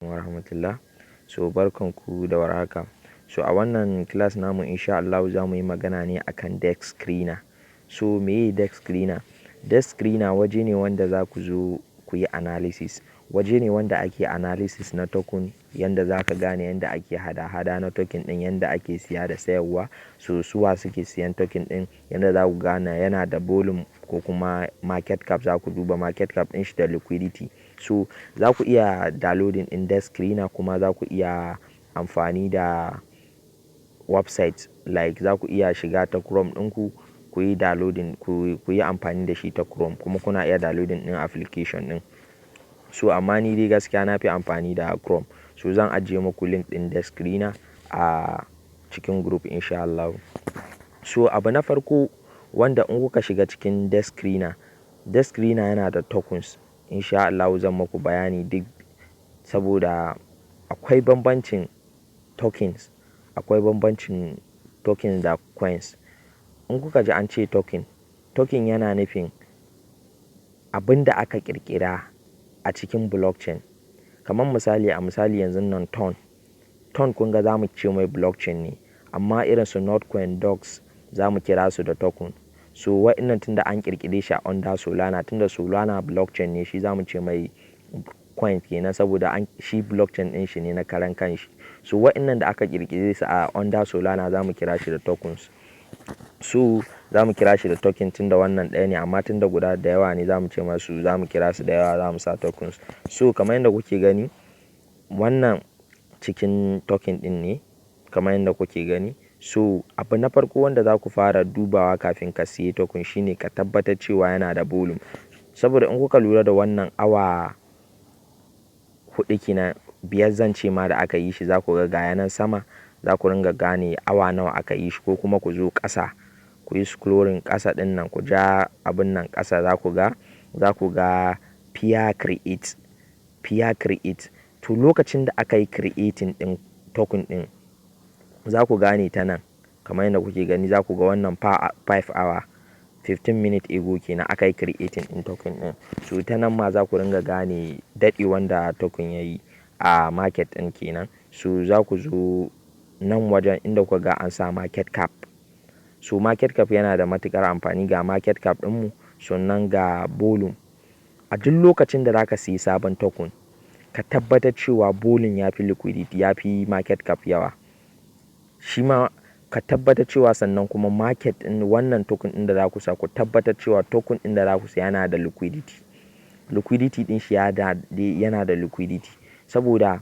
Wa rahmatullah. So barkanku da warhaka. So a wannan class namu, insha Allahu, za mu yi magana ne akan DEX Screener. So meye DEX Screener? DEX Screener waje ne wanda za ku zo ku yi analysis. Waje ne wanda ake analysis na token, yanda za ka gane yanda ake hada-hada na token ɗin, yanda ake siya da sayarwa. So suwa suke siyan token ɗin, yanda za ku gane yana da volume ko kuma market cap, za ku duba market cap ɗin shi da liquidity. So za ku iya downloading ɗin DEX Screener, kuma za ku iya amfani da website, like za ku iya shiga ta Chrome ɗinku ku yi downloading, ku yi amfani da shi ta Chrome, kuma kuna iya downloading ɗin application ɗin. So amma ni dai gaskiya na fi amfani da Chrome. So zan ajiye muku link ɗin DEX Screener a cikin group, insha Allahu. So abu na farko wanda in kuka shiga cikin DEX Screener, DEX Screener yana da tokens. Insha Allahu zan muku bayani duk, saboda akwai bambancin tokens, akwai bambancin tokens da coins. In kuka ji an ce token, token yana nufin abin da aka ƙirƙira a cikin blockchain. Kaman misali, a misali yanzun nan Ton. Ton, kun ga za mu ce mai blockchain ne, amma irin su Notcoin, Dogs, za mu kira su da token. So waɗannan, tunda an ƙirƙire shi a under Solana, tunda Solana blockchain ne, shi za mu ce mai coin kenan, saboda an shi blockchain ɗin shi ne na karan kanshi. So waɗannan da aka ƙirƙire su a under Solana, za mu kira shi da tokens. So za mu kira shi da token tunda wannan ɗaya ne, amma tunda guda da yawa ne, za mu ce masu, za mu kira su da yawa, za mu sa tokens. So kamar yadda kuke gani, wannan cikin token ɗin ne, kamar yadda kuke gani. So abu na farko wanda za ku fara dubawa kafin ka siya token shine ka tabbatar cewa yana da volume. Saboda in kuka lura da wannan, awa 4 kenan, 5 zan ce ma, da aka yi shi, za ku ga ga yanan sama, za ku ringa gane awa nawa aka yi shi, ko kuma ku zo ƙasa ku yi scrolling ƙasa ɗin nan, ku ja abun nan ƙasa, za ku ga pair create, pair create. To lokacin da aka yi creating ɗin token ɗin, za ku gane ta nan. Kamar yadda kuke gani, za ku ga wannan 5 hour 15 minute ago kenan aka yi creating ɗin token ɗin. So ta nan ma za ku ringa gane daɗe wanda token ya yi a market ɗin kenan. So za ku zo nan wajen inda kuka ga an sa market cap. So market cap yana da matuƙar amfani. Ga market cap ɗinmu, sannan ga volume. A duk lokacin da za ka siyi sabon token, ka tabbatar cewa volume ya fi liquidity, ya fi market cap yawa. Shi ma ka tabbatar cewa, sannan kuma market ɗin wannan token ɗin da za ku sa, ku tabbatar cewa token ɗin da za ku saya yana da liquidity. Liquidity ɗin shi yana da liquidity. Saboda